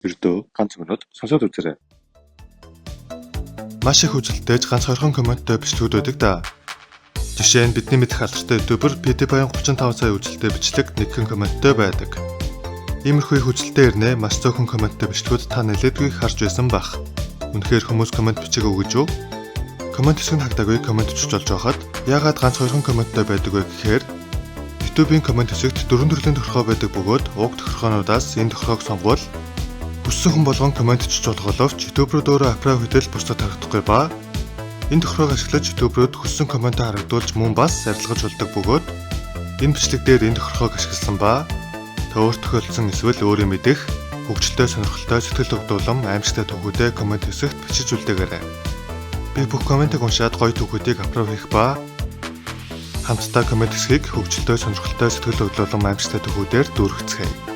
Ердөө ганц минут сонсоод үзээрэй. Маш их үзэлтэй ч ганц хоёрхон комменттой бичлэгүүд байдаг да. Жишээ нь бидний мэдэх алдартай YouTuber PewDiePie 35 сая үзэлтэй бичлэг нэгэн комменттой байдаг. Иймэрхүү их үзэлтэй ирнэ маш цөөхөн комменттой бичлэгүүд та нэлээдгүй их харж байсан байх. Үнэхээр хүмүүс коммент бичээгүй гэж үү? Коммент хэсэг нь хагдаагүй коммент бичиж болж байхад яагаад ганц хоёрхон комменттой байдаг вэ гэхээр YouTube-ийн коммент хэсэгт дөрвөн төрлийн тохиргоо байдаг бөгөөд уг тохиргоонуудаас энэ тохиргоог сонгвол хүссэн хүн болгон коммент бичиж болох боловч YouTuber-ууд өөрөө approve хийтэл бусдад харагдахгүй ба энэ тохиргоог ашиглаж YouTuber-ууд хүссэн комментоо харагдуулж мөн бас арилгаж болдог бөгөөд энэ бичлэг дээр энэ тохиргоог ашигласан ба та өөрт тохиолдсон эсвэл өөрийн мэдэх хөгжилтэй, сонирхолтой, сэтгэл дугдуулам, аимшигтай түүхүүдээ коммент хэсэгт бичиж үлдээгээрэй. Би бүх комментыг уншаад гоё түүхүүдийг approve хийх ба хамтдаа коммент хэсгийг хөгжилтэй, сонирхолтой, сэтгэл дугдуулам, аимшигтай түүхүүдээр дүүргэцгээе.